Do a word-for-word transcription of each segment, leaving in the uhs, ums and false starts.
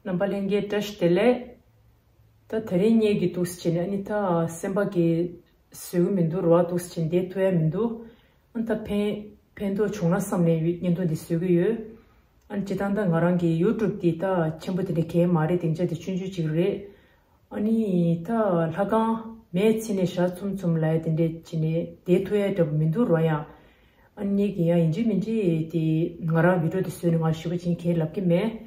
རྣམ་པ་ལྷན་རྒྱས་བཀྲ་ཤིས་བདེ་ལེགས། ད་དེ་རིང་ངེད་ཀྱི་འདུག་སེ་བྱས་ནས་ཨ་ནི་ད་སེམས་པ་གི་བཟོད་ཀྱི་མི་འདུག་རོ། འདུག་སེ་བྱས་ནས་བསྡད་ཐུབ་ཡ་མི་འདུག་ཨ་ནི་ད་ཕན་ཕན་ཐོགས་བྱུང་ན་བསམ་ནས་བརྙན་ཐུང་འདི་བཟོ་གི་ཡོད། ཨ་ནི་སྤྱིར་བཏང་ད་ང་རང་གི་ཡུ་ཊུབ་འདི་ད་ཆེན་པོ་དེ་འདྲ་གང་ཡང་མ་རེད། སྡིངས་ཆ་དེ་ཆུང་ཆུང་ཅིག་རེད། ཨ་ནི་ད་ལྷ་ཁང་མེད་ཚེ་ནས་ཞག་མཚུམ་མཚུམ་ལ་ཡ་དེ་འདྲས་བྱས་ནས་བསྡད་ཐུབ་ཡ་འདྲ་པོ་མི་འདུག་རོ་ཡ། ཨ་ནི་ངེད་ཀྱི་ཡང་ཡིན་གཅིག་མིན་གཅིག་དེ་ང་རང་བི་ཌིའོ་དེ་བཟོས་ནས་ང་ཞེ་པོ་ཅིག་གང་ལབ་ཀྱི་མེད།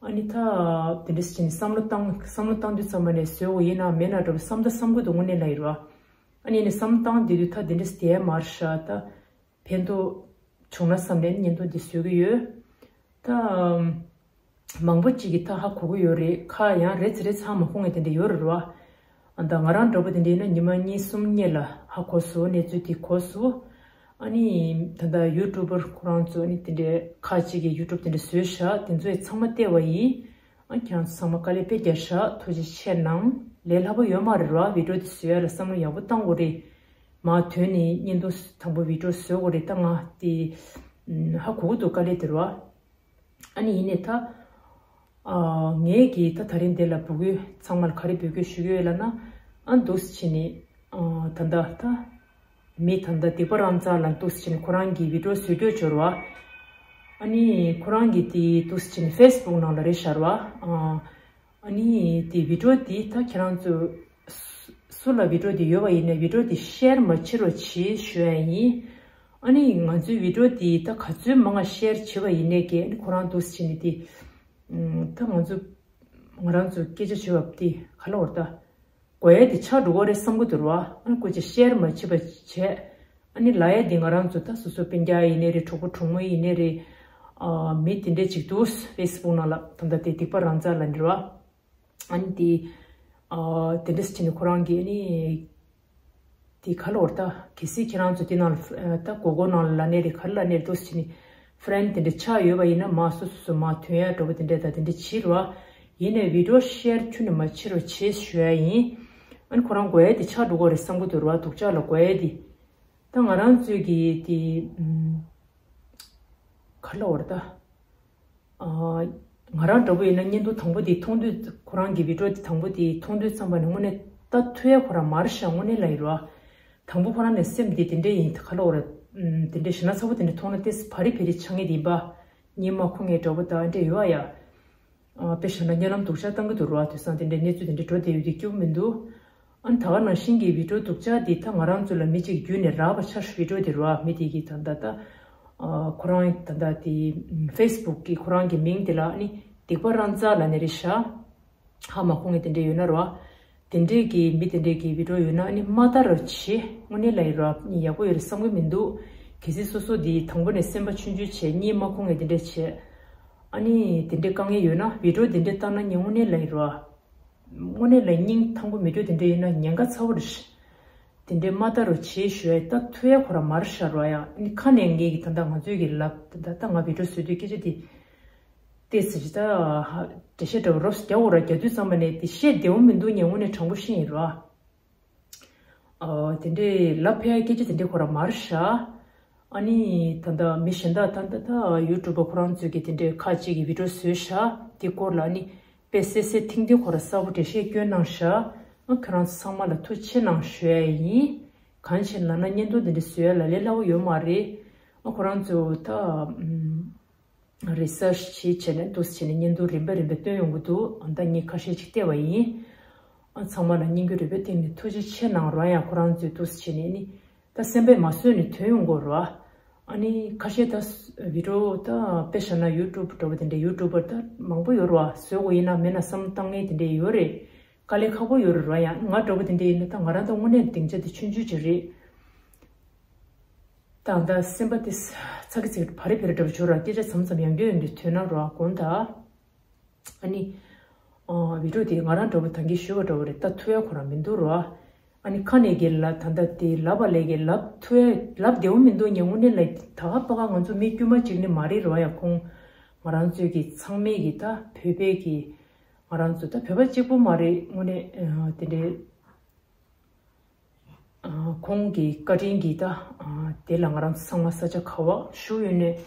ཨ་ནི་ད་དེ་འདྲས་བྱས་ནས་བསམ་བློ་བཏང་བསམ་བློ་བཏང་དུས་ཙམ་པ་ནས་བཟོས་འོ་ཡིན་ན་མེད་ན་འདྲ་པོ་བསམ་ད་བསམ་གི་འདུག་དངོས་གནས་ལ་ཡིན་རོ། ཨ་ནི་ནི་བསམ་བཏང་བསྡད་དུས་ད་དེ་འདྲས་བསྡད་མ་རེད་ཤག་ད་ཕན་ཐོགས་བྱུང་ན་བསམ་ནས་བརྙན་ཐུང་འདི་བཟོས་ཀྱི་ཡོད། ད་མང་པོ་ཅིག་གིས་ད་ཧ་གོ་གི་ཡོད་རེད། ཁ་ཡང་རེ་ཚེ་རེ་ཚང་མ་ཁོང་ངས་དེ་འདྲ་ཡོད་རེད་རོ། ཨ་ད་ང་རང་འདྲ་པོ་དེ་འདྲ་ཡིན་ན་ཉི་མ་གཉིས་གསུམ་སྔོན་ལ་ཧ་གོ་སོང་། གནས་ཚུལ་དེ་གོ་སོང་། ཨ་ནི་ད་ལྟ་ཡུ་ཊུབ་པར་ཁོ་རང་ཚོ་ཨ་ནི་དེ་འདྲའི་ཁ་ཅིག་གིས་ཡུ་ཊུབ་དེ་འདྲ་བཟོས་ཤག་དེ་ཚོ་ཡི་ཚང་མ་བལྟས་པ་ཡིན། ཨ་ཁྱེད་རང་ཚོ་ཚང་མ་དཀའ་ལས་དཔེ་བརྒྱབ་ཤག་ཐུགས་རྗེ་ཆེ་གནང་། ལས་སླ་པོ་ཡོད་མ་རེད་རོ། བི་ཌིའོ་དེ་བཟོ་ཡ་ལ་བསམ་བློ་ཡག་པོ་བཏང་དགོས་རེད། མ་དོན་ནི་བརྙན་ཐུང་དང་པོ་བི་ཌིའོ་བཟོ་དགོས་རེད། ད་ང་དེ་ཧ་གོ་གི་འདུག་དཀའ་ལས་དེ་རོ། ཨ་ནི་ཡིན་ནའི་ད། ཨ་ངས་ཀྱིས་ད་དེ་རིང་འདི་ལ་འབོད་སྐུལ་ཚང་མ་ལ་ག་རེ་འབོད་སྐུལ་ཞུ་གི་ཡོད་ལབ་ན། ཨ་འདུག་སེ་བྱས་ནས་ཨ་ད་ལྟ་ད་མི་ད་ལྟ་སྡིག་པ་རང་ཙག་ལ་འདུག་སེ་བྱས་ནས་ཁོ་རང་གི་བི་ཌིའོ་བཟོ་སྐྱོ་འབྱོར་བ། ཨ་ནི་ཁོ་རང་གི་དེ་འདུག་སེ་བྱས་ནས་ཕེ་སི་བུག་ནང་ལ་རེད་ཤག་ར་བ། ཨ་ཨ་ནི་དེ་བི་ཌིའོ་དེ་ད་ཁྱེད་རང་ཚོ་སུ་སུ་ལ་བི་ཌིའོ་དེ་ཡོད་པ་ཡིན་ནའི་བི་ཌིའོ་དེ་ཤེར་མ་བྱེད་རོགས་བྱེད་ཞུ་ཡ་ཡིན། ཨ་ནི་ང་ཚོའི་བི་ཌིའོ་དེ་ད་ག་ཚོད་མང་ང་ཤེར་བྱེད་པ་ཡིན་ནའི་གི་ཨ་ནི་ཁོ་རང་འདུག་སེ་བྱས་ནས་དེ་ད་ང་ཚོ་ང་རང་ཚོ་སྐད་ཆ་བྱེད་པ་དེ་ག་ལ་བར་ད་དགོས་ཡ་དེ་ཆགས་འགྲོ་གི་རེད་བསམ་གི་འདུག་ར་བ། ཨ་ནི་སྐུ་མཁྱེན་ཤེར་མ་བྱེད་པ་བྱས། ཨ་ནི་ལབ་ཡ་འདི་ང་རང་ཚོ་ད་སོ་སོ་སྤུན་ཀྱག་ཡིན་ནའི་རེད། གྲོགས་པོ་གྲོགས་མོ་ཡིན་ནའི་རེད། ཨ་མི་དེ་འདྲས་ཅིག་འདུག་ཕེ་སི་བུག་ནང་ལ་ད་ལྟ་དེ་སྡིག་པ་རང་ཙག་ལབ་ནི་རེད་བ། ཨ་ནི་དེ་ཨ་དེ་འདྲས་བྱས་ནས་ཁོ་རང་གིས་ཨ་ནི་དེ་ག་ལ་བར་ད་གལ་སྲིད་ཁྱེད་རང་ཚོ་དེ་ནང་ལ་ཨ་ད་མགོ་སྐོར་ནང་ལ་ལབ་ནའི་རེད། ག་རེ་ལབ་ནའི་རེད། འདུག་སེ་བྱས་ནས་ཕེ་རེན་ཌི་དེ་འདྲས་ཆགས་ཡོད་པ་ཡིན་ན་མ་སོ་སོ་སོ་མ་དོན་ཡ་འདྲ་པོ་དེ་འདྲས་ད་དེ་འདྲས་བྱེད་རེད་བ། ཡིན་ནའི་བི་ཌིའོ་ཤེར་ཁྱོན་ནས་མ་བྱེད་རོགས་བྱེད་ཞུ་ཡ་ཡིན། ཨ་ནི་ཁོ་རང་དགོས་ཡ་དེ་ཆགས་འགྲོ་གི་རེད་བསམ་གི་འདུག་ར་བ། སྡུག་ཅག་ལ་དགོས་ཡ་དེ། ད་ང་རང་ཚོའི་གི་དེ་ཨམ་ག་ལ་བར་ད། ཨ་ང་རང་འདྲ་པོ་ཡིན་ན་བརྙན་ཐུང་དང་པོ་དེ་མཐོང་དུས་ཁོ་རང་གི་བི་ཌིའོ་དེ་དང་པོ་དེ་མཐོང་དུས་ཙམ་པ་ནས་དངོས་གནས་ལྟ་ཐུབ་ཡ་ཁོ་རང་མ་རེད་ཤག་དངོས་གནས་ལ་ཡིན་རོ། དང་པོ་ཁོ་རང་ནས་སེམས་དེ་དེ་འདྲས་ཡིན། ག་ལ་བར་ཨམ་དེ་འདྲས་ཞེ་ན་ཚ་པོ་དེ་འདྲས་མཐོང་ན་ཏོག་ཙམ་བ་རི་བེ་རི་ཆགས་ངེས་དེ་ཡིན་པ། གཉིད་མ་ཁུག་ངེས་འདྲ་པོ་ད་འདྲས་ཡོད་ཨ་ཡ། ཨ་དཔེ་བཞག་ན་གཉིད་ལམ་སྡུག་ཅག་བཏང་གི་འདུག་རོ། དེང་སང་དེ་འདྲའི་གནས་ཚུལ་དེ་འདྲ་འགྲོ་བསྡད་ཡོད་དེ་སྐྱིད་པོ་མི་འདུག་ཨ་ནི་ད་ག་ནང་བཞིན་གྱི་བི་ཌིའོ་སྡུག་ཅག་འདི་ད་ང་རང་ཚོ་ལ་མི་གཅིག་བརྒྱུད་ནས་རག་པ་ཆགས་བི་ཌིའོ་དེ་རོ། མི་དེ་གིས་ད་ལྟ་ད་ཨ་ཁོ་རང་ད་ལྟ་དེ་ཕེ་སི་བུག་གི་ཁོ་རང་གི་མིང་དེ་ལ་ཨ་ནི་སྡིག་པ་རང་ཙག་ལབ་ནི་རེད་ཤག་ཧ་མ་གོ་མཁན་དེ་འདྲས་ཡོད་ན་རོ། དེ་འདྲས་ཀྱི་མི་དེ་འདྲས་ཀྱི་བི་ཌིའོ་ཡོད་ན་ཨ་ནི་མ་ལྟ་རོགས་བྱེད། དངོས་གནས་ལ་ཡིན་རོ། ཡག་པོ་ཡོད་རེད་བསམ་གྱི་མི་འདུག་གལ་སྲིད་སོ་སོ་འདི་དང་པོ་ནས་སེམས་པ་ཆུང་ཆུང་བྱས། གཉིད་མ་ཁུག་མཁན་དེ་འདྲས་བྱས། ཨ་ནི་དེ་འདྲས་དཀའ་ངལ་ཡོད་ན་བི་ཌིའོ་དེ་འདྲས་བལྟས་ན་ངས་དངོས་གནས་ལ་ཡིན་རོ། དངོས་གནས་ལ་སྙིང་ཐང་པོ་མེད་འགྲོ་དེ་འདྲས་ཡོད་ན་ཉེན་ཁ་ཚ་པོ་རེད། དེ་འདྲས་མ་ལྟ་རོགས་བྱེད་ཞུ་ཡ་ལྟ་ཐུབ་ཡ་ཁོ་རང་མ་རེད་ཤག་རོ། ཡ་ཨ་ནི་ཁ་ནས་ངས་ཀྱི་ད་ལྟ་ང་ཚོའི་གི་ལབ་ད་ལྟ་ང་བི་ཌིའོ་བཟོ་དུས་སྐད་ཆ་དེ། ཏོག་ཙམ་ཅིག་ད་ཧ་འགྲེལ་བཤད་འདྲ་པོ་རོབ་རྒྱག་དགོས་ར། རྒྱག་དུས་ཙམ་པ་ནས་དེ་བཤད་བདེ་པོ་མི་འདུག་ངས་དངོས་གནས་དྲང་པོ་བཤད་ཡིན་རོ། ཨ་དེ་འདྲས་ལབ་ཕེ་ཡ་སྐད་ཆ་དེ་འདྲས་ཁོ་རང་མ་རེད་ཤག་ཨ་ནི་ད་ལྟ་མི་གཞན་དག་ད་ལྟ་ད་ཡུ་ཊུབ་པ་ཁོ་རང་ཚོས་ཀྱི་དེ་འདྲས་ཁ་ཅིག་གིས་བི་ཌིའོ་བཟོས་ཤག་དེ་སྐོར་ལ་ཨ་ནི་དཔེ་གསལ་གསལ་ཐིང་ཐིང་ཁོ་རང་གསལ་པོ་འགྲེལ་བཤད་བསྐྱོན་གནང་ཤག་ཨ་ཁྱོད་རང་ཚོ་ཚང་མ་ལ་ཐུགས་རྗེ་ཆེ་གནང་ཞུ་ཡ་ཡིན། གང་ཡིན་ལབ་ན་བརྙན་ཐུང་དེ་འདྲས་བཟོ་ཡ་ལ་ལས་སླ་པོ་ཡོད་མ་རེད། ཨ་ཁོ་རང་ཚོ་ད་ཨམ། རི་སར་ཆི་བྱས་བྱས་ནས་འདུག་སེ་བྱས་ནས་བརྙན་ཐུང་རིམ་པས་རིམ་པས་བཏོན་ཡོང་གི་འདུག་ཨ་ད་ངས་ཁ་ཤས་ཅིག་བལྟས་པ་ཡིན། ཨ་ཚང་མ་ལ་སྙིང་རུས་རེ་བའི་སྟེང་ནས་ཐུགས་རྗེ་ཆེ་གནང་རོགས། ཡང་ཁོ་རང་ཚོས་འདུག་སེ་བྱས་ནས་ནི་ད་སེམས་པས་མ་བཟོད་ནས་ཐོན་ཡོང་གི་རེད་བ། ཨ་ནི་ཁ་ཤས་ད་བི་ཌིའོ་ད་དཔེ་བཞག་ན་ཡུ་ཊུབ་འདྲ་པོ་དེ་འདྲའི་ཡུ་ཊུབ་པར་ད་མང་པོ་ཡོད་རེད་བ། བཟོ་དགོས་ཡིན་ན་མེད་ན་བསམ་བཏང་མཁན་དེ་འདྲའི་ཡོད་རེད། དཀའ་ལས་ཁག་པོ་ཡོད་རེད་ར། ཡང་ང་འདྲ་པོ་དེ་འདྲ་ཡིན་ན་ད་ང་རང་ད་དངོས་གནས་སྡིངས་ཆ་དེ་ཆུང་ཆུང་ཅིག་རེད། ད་ད་སེམས་པ་དེ་ཚ་གི་ཚིག་བ་རི་བེ་རི་འདྲ་པོ་བྱོས་ར། སྐད་ཆ་མཚམས་མཚམས་ཡང་ཡོད་འདི་ཐོས་ན་ར་དགོངས་དག་ཨ་ནི་ཨ་བི་ཌིའོ་དེ་ང་རང་འདྲ་པོ་ད་གིན་ཞུས་པ་འདྲ་པོ་རེད། ད་ཐུབ་ཡ་ཁོ་རང་མི་འདུག་ར། ཨ་ནི་ཁ་ནས་གི་ལ་ད་ད་དེ་ལབ་པ་ལས་གི་ལབ་ཐུབ་ཡ་ལབ་བདེ་པོ་མི་འདུག་ངས་དངོས་གནས་ལ་ད་ག་པ་ག་ང་ཚོ་མི་དཀྱུས་མ་གཅིག་ནི་མ་རེད་ར། ཡ་ཁོང་ང་རང་ཚོའི་གི་ཚང་མས་གི་ད་བོད་པའི་གི་ང་རང་ཚོ་ད་བོད་པ་གཅིག་པུ་མ་རེད། དངོས་གནས་ཨ་དེ་འདྲའི་ཨ་ཁོང་གི་བཀའ་དྲིན་གྱིས་ད་ཨ་དེ་ལ་ང་རང་ཚོ་ཚང་མ་ས་ཆ་ག་བ་བཞུགས་ཡོད་ནས་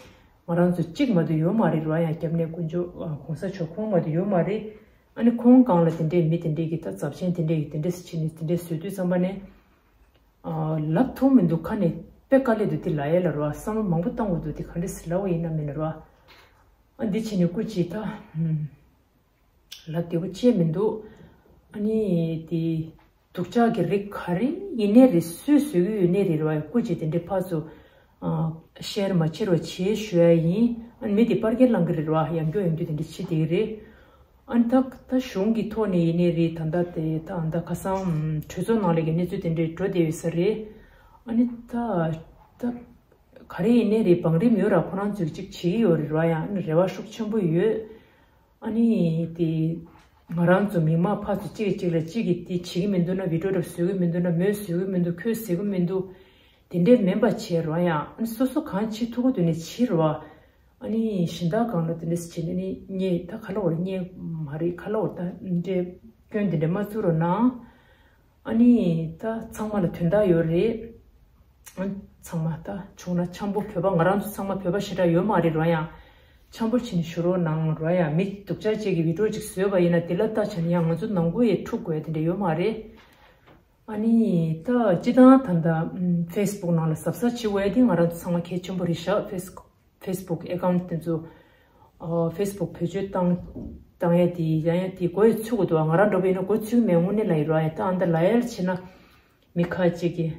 ང་རང་ཚོ་གཅིག་མ་གཏོགས་ཡོད་མ་རེད་ར། ཡང་སྐྱབས་གནས་དཀོན་མཆོག་ཨ་གོང་ས་མཆོག་ཁོང་མ་གཏོགས་ཡོད་མ་རེད། ཨ་ནི་ཁོང་སྒང་ལ་དེ་འདྲས་མི་དེ་འདྲས་ཀྱི་ད་ཚབས་ཆེན་དེ་འདྲས་ཀྱི་དེ་འདྲས་སེ་བྱས་ནས་དེ་འདྲས་བཟོས་དུས་ཙམ་པ་ནས། ཨ་ལབ་ཐུབ་མི་འདུག་ཁ་ནས་དཔེ་དཀའ་ལས་འདུག་དེ་ལབ་ཡས་ལ་ར། བསམ་བློ་མང་པོ་བཏང་དགོས་འདུག་དེ་ག་འདྲས་སེ་ལབ་པ་ཡིན་ན་མིན་ན་ར། ཨ་འདི་བྱས་ནས་སྐུ་མཁྱེན་ད། ཧུམ། ལབ་བདེ་པོ་ཅིག་མི་འདུག་ཨ་ནི་དེ་སྡུག་ཅག་གི་རིགས་ག་རེ་ཡིན་ནའི་རེད། སུས་བཟོས་ཀྱི་ཡོད་ནའི་རེད་ར། སྐུ་མཁྱེན་དེ་འདྲའི་ཕར་ཚུར་ཨ་ཤེར་མ་བྱེད་རོགས་བྱེད་ཞུ་ཡ་ཡིན། ཨ་ནི་མི་དེ་པར་སྐྱེལ་བླང་གི་རེད་ར། ཡང་སྐྱོ་ཡང་སྐྱོ་དེ་འདྲ་བྱེད་བསྡད་ཀྱི་རེད། ཨ་ནི་ད་ད་གཞུང་གི་ཐོག་ནས་ཡིན་ནའི་རེད། ད་ད་དེ་ད་ད་ཁ་སང་གྲོས་ཚོགས་ནང་ལ་གི་གནས་ཚུལ་དེ་འདྲའི་འགྲོ་བསྡད་ཡོད་ས་རེད། ཨ་ནི་ད་ད་ག་རེ་ཡིན་ནའི་རེད། བང་རིམ་ཡོད་ར། ཁོ་རང་ཚོས་ཅིག་བྱེད་ཀྱི་ཡོད་རེད་ར། ཡང་ཨ་ནི་རེ་བ་ཤུགས་ཆེན་པོ་ཡོད། ཨ་ནི་དེ་ང་རང་ཚོ་མི་མང་ཕར་ཚུར་གཅིག་གིས་གཅིག་ལ་གཅིག་གིས་དེ་བྱེད་ཀྱི་མི་འདུག་ན། བི་ཌི་ཡོ་འདྲ་བཟོ་གི་མི་འདུག་ན། མོས་བཟོ་གི་མི་འདུག་ཁོས་བཟོ་གི་མི་འདུག་དེ་འདྲས་མིན་པ་བྱེད་རོགས། ཡང་ཨ་ནི་སོ་སོ་གང་བྱེད་ཐུབ་ཀྱི་འདུག་ནས་བྱེད་རོགས། ཨ་ནི་གཞན་དག་སྒང་ལ་དེ་འདྲས་བྱེད་ནས་ནི་ངས་ད་ག་ལ་བར་ངས་མ་རེད། ག་ལ་བར་ད་འདྲས་སྐྱོན་དེ་འདྲས་མ་བཙུགས་རོགས་གནང་། ཨ་ནི་ད་ཚང་མ་ལ་དོན་དག་ཡོད་རེད། ཨ་ཚང་མ་ད་བྱུང་ན་འཆམ་པོ། བོད་པ་ང་རང་ཚོ་ཚང་མ་བོད་པ་ཞེ་དྲག་ཡོད་མ་རེད་ར། ཡང་འཆམ་པོ་བྱས་ནས་བཞུགས་རོགས་གནང་ར། ཡང་མི་སྡུག་ཅག་ཅིག་གིས་བི་ཌི་ཡོ་ཅིག་བཟོས་པ་ཡིན་ན་དེ་ལ་ལྟ་བྱས་ན་ཡང་ང་ཚོ་ནང་ཁུལ་ཡས་འཁྲུག་དགོས་དེ་འདྲ་ཡོད་མ་རེད། ཨ་ནི་ད་སྤྱི་བཏང་ད་ལྟ་ཕེ་སི་བུག་ནང་ལ་གཟབ་གཟབ་བྱེད་དགོས་ཡ་དེ་ང་རང་ཚོ་ཚང་མ་གལ་ཆེན་པོ་རེད་ཤག་ཕེ་སི་ཕེ་སི་བུག་ཨེ་ཀའུན་ཊི་དེ་ཚོ། ཨོ་ཕེ་སི་བུག་བེད་སྤྱོད་བཏང་བཏང་ཡས་དེ་ཡང་ཡང་དེ་མགོ་ཡི་ཚོས་དགོས་འདུག་ང་རང་འདྲ་པོ་ཡིན་ན་མགོ་ཚོས་མེད། དངོས་གནས་ལ་ཡིན་ར། ཡ་ད་ཨ་ད་ལ་ཡལ་བྱས་ན་མི་ཁ་ཅིག་གིས་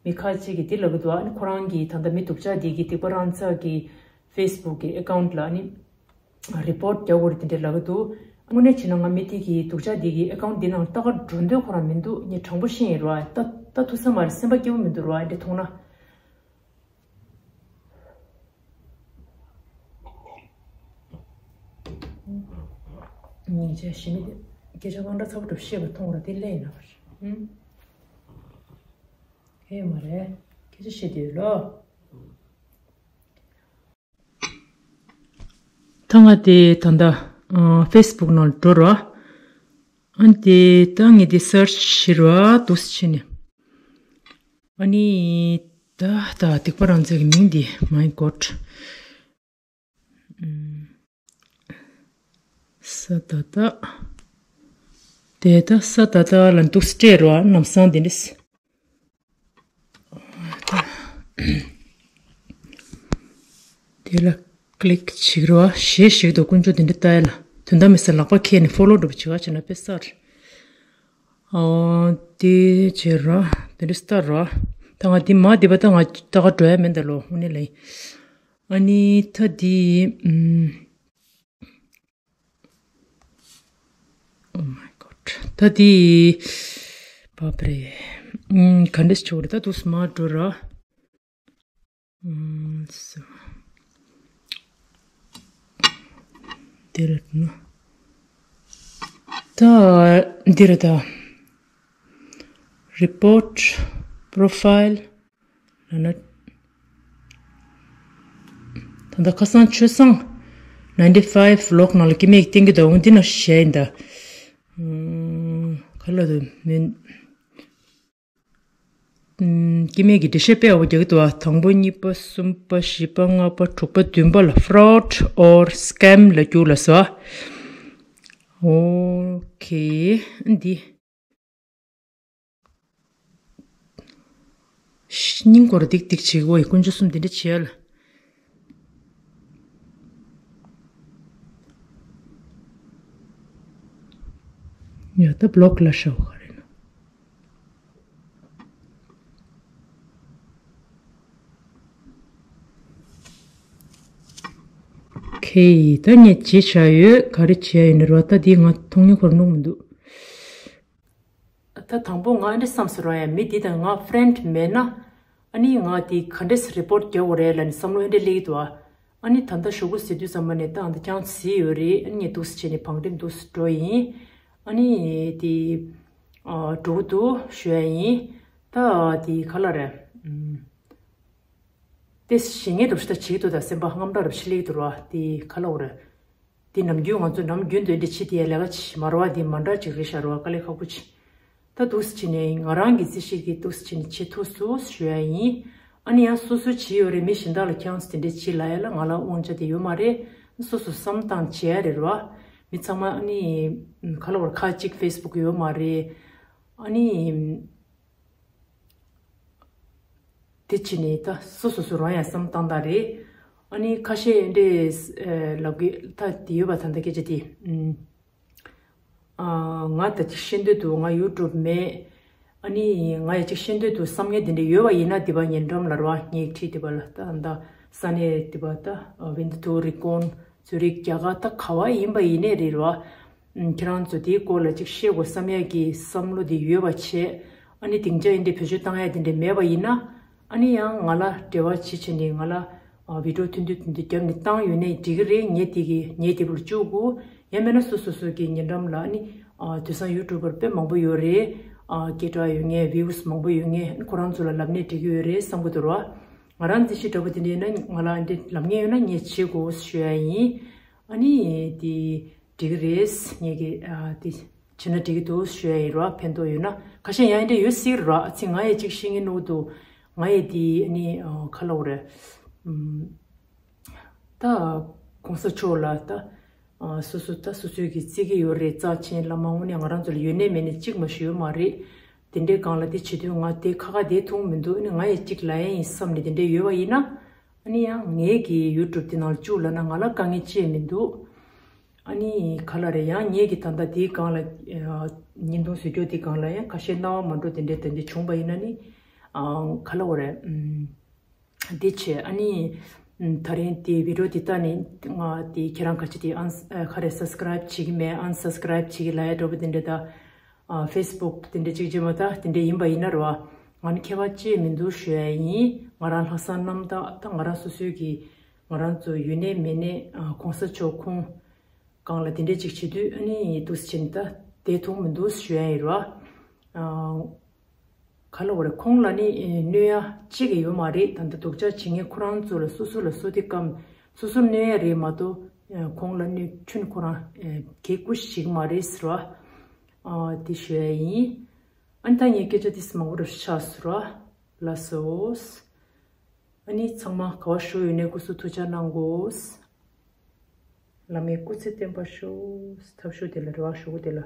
མི་ཁ་ཅིག་གིས་དེ་ལབ་གི་འདུག་ཨ་ནི་ཁོ་རང་གི་ད་ལྟ་མི་སྡུག་ཅག་དེ་གི་སྡིག་པ་རང་ཚ་གི་ཕེ་སི་བུག་གི་ཨེ་ཀའུན་ཊི་ལ་ཨ་ནི་རི་པོར་ཊི་རྒྱག་དགོས་རེད་དེ་འདྲ་ལབ་གི་འདུག་དངོས་གནས་བྱས་ན་ང་མི་དེ་གི་སྡུག་ཅག་དེ་གི་ཨེ་ཀའུན་ཊི་དེ་ནང་ལྟ་ག་འགྲོ་འདོད་ཁོ་རང་མི་འདུག་ངས་དྲང་པོ་བཤད་ཡིན་ར། ད་ད་ཐུགས་བསམ་མ་རེད། སེམས་པ་སྐྱིད་པོ་མི་འདུག་ར། འདི་མཐོང་ན། སྙིང་རྗེ་ཞི་མི་དེ་སྐད་ཆ་དབང་གྲགས་ཚ་པོ་འགྲོ་བཤད་པ་མཐོང་ར། དེ་ལས་ན་བར་ཧུམ། ཧེ་མ་རེད། སྐད་ཆ་བཤད་དུས་ལོ། ད་ང་དེ་ད་ལྟ་ཕེ་སི་བུག་ནང་འགྲོ་ར། ཨ་ནི་དེ་ད་ངས་དེ་སར་ཆི་བྱེད་ར་འདུག་སེ་བྱས་ནས། ཨ་ནི་ད་ད་སྡིག་པ་རང་ཚོའི་མིང་འདི། My God། ས་ད་ད། དེ་ད་ས་ད་ད་ལ་འདུག་སེ་སྤྲད་ར། ལམ་སང་དེ་འདྲས། དེ་ལ་ཀི་ལིག་བྱེད་རོགས། ཞེས་ཞིག་ཏུ་དཀོན་མཆོག་དེ་འདྲ་ལྟ་ཡ་ལ་དོན་དག་མེད་ས་ལག་པ་ཁྱེར་ནས་ཕོ་ལོ་འགྲོ་བྱེད་ག་བྱེད་ན་དཔེ་གསར། ཨོ་དེ་བྱེད་རོགས། དེ་འདྲ་ལྟ་རོགས། ད་ང་དེ་མ་བསྡད་པ་ད་ང་ལྟ་ག་འགྲོ་ཡ་མེད་ད་ལོ། དངོས་གནས་ལ་ཡིན། ཨ་ནི་ད་དེ་ཨུམ། Oh my God། ད་དེ་བབ་རེད། ཨུམ། ག་འདྲས་བྱུང་རེད། ད་དུས་མ་འགྲོ་ར། ཨུམ། སོ། དེ་རེད་ན། ད་འདི་རེད་ད། Report། Profile། ལ་ན། ད་ལྟ་ཁ་སང་ཆོས་བཟང་ninety five vlog ནང་ལ་སྐྱེ་དམན་གྱིས་བསྟན་གྱི་འདུག་འོང་འདི་ན་བཤད་ཡིན་ད། ཨུམ། ག་ལ་འདུག་མིན། ཨུམ། སྐྱེ་དམན་གྱིས་འགྲེལ་བཤད་དཔེ་ཡག་པོ་རྒྱག་གི་འདུག་ཨ། དང་པོ་གཉིས་པ་གསུམ་པ་བཞི་པ་ལྔ་པ་དྲུག་པ་བདུན་པ་ལ་fraud or scam ལབ་རྒྱུ་ལ་སོགས། ཨོ་ཁེ། འདི། སྙིང་སྐོར་སྡིག་སྡིག་བྱེད་ཀྱི་ཡོད། དཀོན་མཆོག་གསུམ་འདི་འདྲ་བྱེད་ཡ་ལ། ཡ་ད་བློག་ལ་ཤོག་ག་རེ་ན། ཁེ་ཡི་ད་ངས་བྱེད་བྱ་ཡོད། ག་རེ་བྱེད་ཡ་ཡོད་ནི་རོ། ད་འདི་ང་མཐོང་མྱོང་ཁོར་ནུག་མི་འདུག་ད་དང་པོ་ང་ཨ་འདྲ་བསམ་སོང་ར། ཡ་མི་འདི་དང་ང་friend མེད་ན། ཨ་ནི་ང་དེ་ག་འདྲས་report རྒྱག་དགོས་རེད་ལབ་ནས་བསམ་བློ་ཨ་འདྲ་སླེབས་ཀྱི་འདུག་ཨ། ཨ་ནི་ད་ལྟ་ཞོགས་པ་ཟེར་དུས་ཙམ་པ་ནས་ད་ཨ་ད་ཅང་ཟིན་ཡོད་རེད། ཨ་ནི་ངས་འདུག་སེ་བྱས་ནས་བང་རིམ་འདུག་སེ་འགྲོ་ཡིན། ཨ་ནི་དེ་ཨ་འགྲོ་གི་འདུག་ཞུ་ཡ་ཡིན། ད་དེ་ག་ལ་རེད། ཨུམ། དེ་ཞེ་ངེས་འདྲ་པོ་ཞིག་ད་བྱེད་ཀྱི་འདུག་ད་སེམས་པ་དངངས་སྐྲག་འདྲ་པོ་ཞིག་སླེབས་ཀྱི་འདུག་ར། དེ་ག་ལ་འོ་རེད། དེ་ནམ་རྒྱུན་ང་ཚོ་ནམ་རྒྱུན་དུ་འདི་བྱེད་དེ་ཡ་ལས་ཀ་བྱེད་མ་རེད་བ། དེ་མ་འདྲ་ཅིག་རེད་ཤག་རེད་བ། དཀའ་ལས་ཁག་པོ་ཅིག་ད་འདུག་སེ་བྱས་ནས་ང་རང་གི་རྩིས་ཤིག་གིས་འདུག་སེ་བྱས་ནས་བྱེད་ཐུབ་སོང་ཞུ་ཡ་ཡིན། ཨ་ནི་ཡང་སོ་སོའི་བྱས་ཡོད་རེད། མི་གཞན་དག་ལ་ཁྱེད་རང་ཚོ་དེ་འདྲས་བྱེད་ལབ་ཡ་ལ་ང་ལ་དབང་ཆ་དེ་ཡོད་མ་རེད། སོ་སོ་བསམ་སྟངས་བྱེད་ཡ་རེད་རོ། མི་ཚང་མ་ཨ་ནི་ག་ལ་བར་ཁ་གཅིག་ཕེ་སི་བུག་ཡོད་མ་རེད། ཨ་ནི་དེ་བྱས་ནས་ད་སོ་སོ་སོ་རང་ཡང་བསམ་སྟངས་དག་རེད། ཨ་ནི་ཁ་ཤས་འདྲས་ལབ་གི་ད་དེ་ཡོད་པ་ད་ལྟ་སྐད་ཆ་དེ། ཨ། ང་ད་ཅིག་ཤེས་འདོད་འདུག་ང་ཡུ་ཊུབ་མེད། ཨ་ནི་ང་ཡ་ཅིག་ཤེས་འདོད་འདུག་བསམ་ངེས་དེ་འདྲ་ཡོད་པ་ཡིན་ན། དེ་པ་ཉེ་འགྲམ་ལ་རོ། ངས་ཁྲིད་དེ་པ་ལ་ད་ད་ས་གནས་དེ་པ་ད་ཝིན་ཐུ་རི་ཀོན་ཚུ་རིག་རྒྱ་གར་ད་ག་བ་ཡིན་པ་ཡིན་ནའི་རེད་རོ། ཁྱེད་རང་ཚོ་དེའི་སྐོར་ལ་ཅིག་ཤེས་དགོས་བསམ་ཡ་གི་བསམ་བློ་དེ་ཡོད་པ་བྱས། ཨ་ནི་སྡིངས་ཆ་ཡིན་དེ་བེད་སྤྱོད་བཏང་ཡ་དེ་འདྲ་མེད་པ་ཡིན་ན། ཨ་ནི་ཡང་ང་ལ་འབྲེལ་བ་བྱེད་བྱས་ནས་ང་ལ་ཨ་བི་ཌིའོ་ཐུང་ཐུང་ཐུང་ཐུང་བརྒྱབ་ནས་བཏང་ཡོད་ནའི་འགྲིག་གི་རེད། ངས་དེ་གི་ངས་དེ་བུར་བཅུག་གོ། ཡང་མིན་ན་སོ་སོ་སོ་གི་ཉེ་འགྲམ་ལ་ཨ་ནི་ཨ་དེང་སང་ཡུ་ཊུབ་པར་དཔེ་མང་པོ་ཡོད་རེད། ཨ་སྐད་གྲགས་ཡོད་མཁན་བིའུ་སི་མང་པོ་ཡོད་མཁན་ཁོ་རང་ཚོ་ལ་ལབ་ནས་འགྲིག་གི་ཡོད་རེད་བསམ་གི་འདུག་རོ། ང་རང་འཛིན་གཞི་འདྲ་པོ་དེ་འདྲ་ཡིན་ན་ང་ལ་འདི་ལབ་མཁན་ཡོད་ན་ངས་བྱེད་དགོས་ཞུ་ཡ་ཡིན། ཨ་ནི་དེ་འགྲིག་གི་རེད། ངས་གི་ཨ་དེ་བྱས་ན་འགྲིག་གི་འདུག་ཞུ་ཡ་ཡིན་རོ། ཕན་ཐོགས་ཡོད་ན། ཁ་ཤས་ཡང་འདྲ་ཡོད་སྲིད་རོ། ཨ་ཙི་ང་ཡི་གཅིག་ཤེས་ངེས་ནོ་འདུག་ང་ཡི་དེ་ཨ་ནི་ཨ་ག་ལབ་དགོས་རེད། ཨམ། ད་གོང་ས་མཆོག་ལ་ད་ཨ་སོ་སོ་ད་སོ་སོའི་གི་བརྩི་གི་ཡོད་རེད། རྩ་ཆེན་བླ་མ་དངོས་གནས་ང་རང་ཚོ་ལ་ཡོད་ནའི་མེད་ནའི་གཅིག་མ་ཞུ་ཡོད་མ་རེད། དེ་འདྲའི་སྒང་ལ་དེ་བྱེད་དུས་ང་དེ་ཁ་ཁ་དེ་མཐོང་མི་འདུག་ཨ་ནི་ང་ཡི་གཅིག་ལབ་ཡ་ཡིན་བསམ་ནས་དེ་འདྲའི་ཡོད་པ་ཡིན་ན། ཨ་ནི་ཡང་ངའི་གི་ཡུ་ཊུབ་དེ་ནང་ལ་བཅུག་ལབ་ན་ང་ལ་དཀའ་ངལ་ཅི་ཡང་མི་འདུག་ཨ་ནི་ག་ལ་རེད། ཡང་ངས་ཀྱི་ད་ལྟ་དེའི་སྒང་ལ་ཨ་བརྙན་ཐུང་བཟོ་རྒྱུ་དེའི་སྒང་ལ་ཡང་ཁ་ཤས་སྣང་བ་མ་འགྲོ་དེ་འདྲའི་དེ་འདྲའི་བྱུང་པ་ཡིན་ན་ནི། ཨ་ག་ལ་བ་རེད། ཨམ། དེ་བྱས་ཨ་ནི་ཨམ་ད་རིང་དེ་བི་ཌིའོ་དེ་ལྟ་ནས་ང་དེ་ཁྱེད་རང་ག་ཅི་དེ་ཨན་ཨ་ག་རེ་སབ་སི་ཀ་རབ་བྱེད་ཀྱི་མེད། ཨན་སབ་སི་ཀ་རབ་བྱེད་ཀྱི་ལབ་ཡ་འདྲ་པོ་དེ་འདྲ་ད། ཨ་ཕེ་སི་བུག་དེ་འདྲ་གཅིག་བྱེད་མ་ད་དེ་འདྲ་ཡིན་པ་ཡིན་ན་རེད་བ། ང་ནི་ཁྱད་པར་ཅི་ཡང་མི་འདུག་ཞུ་ཡ་ཡིན། ང་རང་ལྷག་བསམ་རྣམ་དག་ད་ང་རང་སོ་སོའི་གི་ང་རང་ཚོ་ཡོད་ནའི་མེད་ནའི་ཨ་གོང་ས་མཆོག་ཁོང་སྒང་ལ་དེ་འདྲས་ཅིག་བྱེད་དུས་ཨ་ནི་འདུག་སེ་བྱས་ནས་ད་བསྡད་ཐུབ་མི་འདུག་ཞུ་ཡ་ཡིན་རོ། ཨ་ག་ལ་བ་རེད། ཁོང་ལ་ནི་ཨེ་གནོད་ཡ་གཅིག་ཀྱང་ཡོད་མ་རེད། ད་ལྟ་སྡུག་ཅག་བྱེད་མཁན་ཁོ་རང་ཚོ་ལ་སོ་སོ་ལ་སོ་དེ་སྐམ་སོ་སོ་གནོད་ཡ་རེད་མ་གཏོགས་ཨེ་ཁོང་ལ་གནོད་སྐྱོན་ཁོ་རང་ཨེ་གེགས་ཀུ་ཞིག་མ་རེད་ཟེར་བ། ཨ་དེ་ཞུ་ཡ་ཡིན། ཨ་ནི་ད་ངས་སྐད་ཆ་དེ་མང་པོ་རེ་ཆགས་སོང་ར། ལགས་སོ། ཨ་ནི་ཚང་མ་ག་བ་བཞུགས་ཡོད་ནའི་སྐུ་གཟུགས་ཐུགས་ཅག་གནང་དགོས། བླ་མའི་སྐུ་ཚེ་བརྟན་པར་ཤོག་ཐབས་ཤོར་དེ་ལ་རེ་བ་ཞུ་དགོས་དེ་ལ།